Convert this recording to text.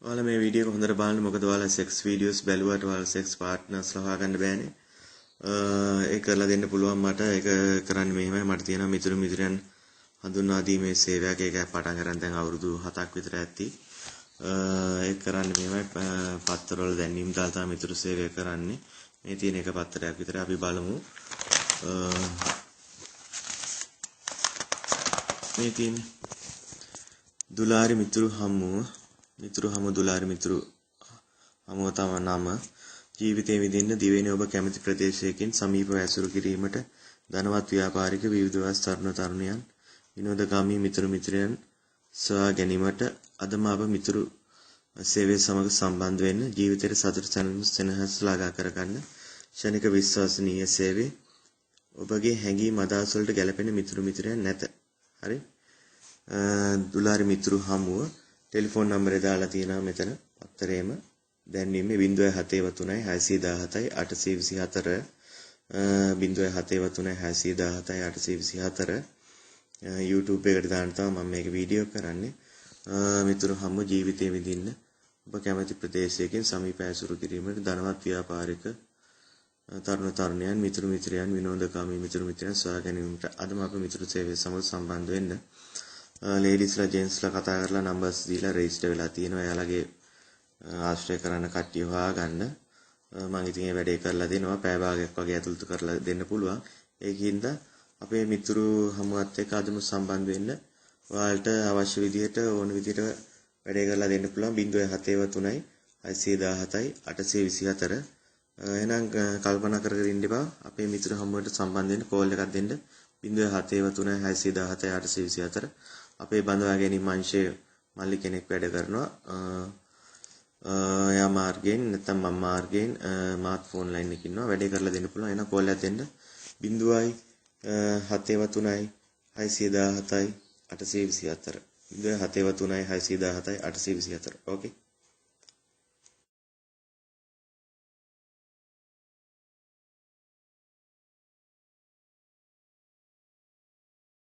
ඔයාලා මේ වීඩියෝ එක හොඳට බලන්න. මොකද ඔයාලා සෙක්ස් වීඩියෝස් බැලුවට ඔයාලා සෙක්ස් පාර්ට්නර්ස්ලා හොයාගන්න බෑනේ. ඒක කරලා දෙන්න පුළුවන් මට. ඒක කරන්න මෙහෙමයි. මට තියෙනවා මිතුරු මිතුරන් හඳුන්වා දීමේ සේවයක්. ඒක පටන් ගන්න දැන් අවුරුදු 7ක් විතර ඇති. ඒක කරන්න මෙහෙමයි. පත්තරවල දැන්වීම් දාලා තමයි මිතුරු සේවය කරන්නේ. මේ තියෙන එක පත්තරයක් විතර අපි බලමු. මේ තියෙන දුලාරි මිතුරු හමුව, මිතුරු හමුව, දුලාරි මිතුරු හමුව තම නම. ජීවිතයේ විඳින්න දිවයිනේ ඔබ කැමති ප්‍රදේශයකින් සමීපව ඇසුරු කිරීමට ධනවත් ව්‍යාපාරික විවිධ වයස් තරුණ තරුණියන් විනෝදකාමී මිතුරු මිත්‍රයන් සොයා ගැනීමට අදම අප මිතුරු සේවය සමග සම්බන්ධ වෙන්න. ජීවිතයට සතුට සැනසීම ළඟා කරගන්න ක්ෂණික විශ්වසනීය සේවය. ඔබගේ හැඟීම් අදහස් වලට ගැලපෙන මිතුරු මිත්‍රයන් නැත. හරි. දුලාරි මිතුරු හමුව ටෙලිෆෝන් නම්බරය දාලා තියෙනවා මෙතන පත්තරේම. දැන්වීමේ 073 617 824 073 617 824 YouTube එකට දාන්න තමයි මම මේක වීඩියෝ කරන්නේ. මිතුරු හමුව ජීවිතයේ විඳින්න ඔබ කැමති ප්‍රදේශයකින් සමීප ඇසුරු කිරීමට ධනවත් ව්‍යාපාරික තරුණ තරුණියන් මිතුරු මිත්‍රයන් විනෝදකාමී මිතුරු මිත්‍රයන් සොයා ගැනීමට අදම අප මිතුරු සේවය සමග සම්බන්ධ වෙන්න. ලේඩීස්ලා ජෙන්ට්ස්ලා කතා කරලා නම්බර්ස් දීලා රෙජිස්ටර් වෙලා තියෙනවා. එයාලගේ ආශ්‍රය කරන කට්ටිය හොයාගන්න. මම ඉතින් ඒ වැඩේ කරලා දෙනවා. පැය භාගයක් වගේ ඇතුළත කරලා දෙන්න පුළුවන්. ඒකින්ද අපේ මිතුරු හමුවත් එක්ක අදම සම්බන්ධ වෙන්න. ඔයාලට අවශ්‍ය විදිහට ඕන විදිහට වැඩේ කරලා දෙන්න පුළුවන්. 073 617 824. එහෙනම් කල්පනා කර කර ඉන්න එපා. අපේ මිතුරු හමුවට සම්බන්ධ වෙන්න කෝල් එකක් දෙන්න. 073 617 824. අපේ බඳවා ගැනීම අංශයේ මල්ලි කෙනෙක් වැඩ කරනවා. එයා මාර්ගයෙන් නැත්නම් මම මාර්ගයෙන් මාත් ෆෝන් ලයින් එකේ ඉන්නවා. වැඩේ කරලා දෙන්න පුළුවන්. එහෙනම් කෝල් එකක් දෙන්න. 073 617 824. 073 617 824. ඕකේ.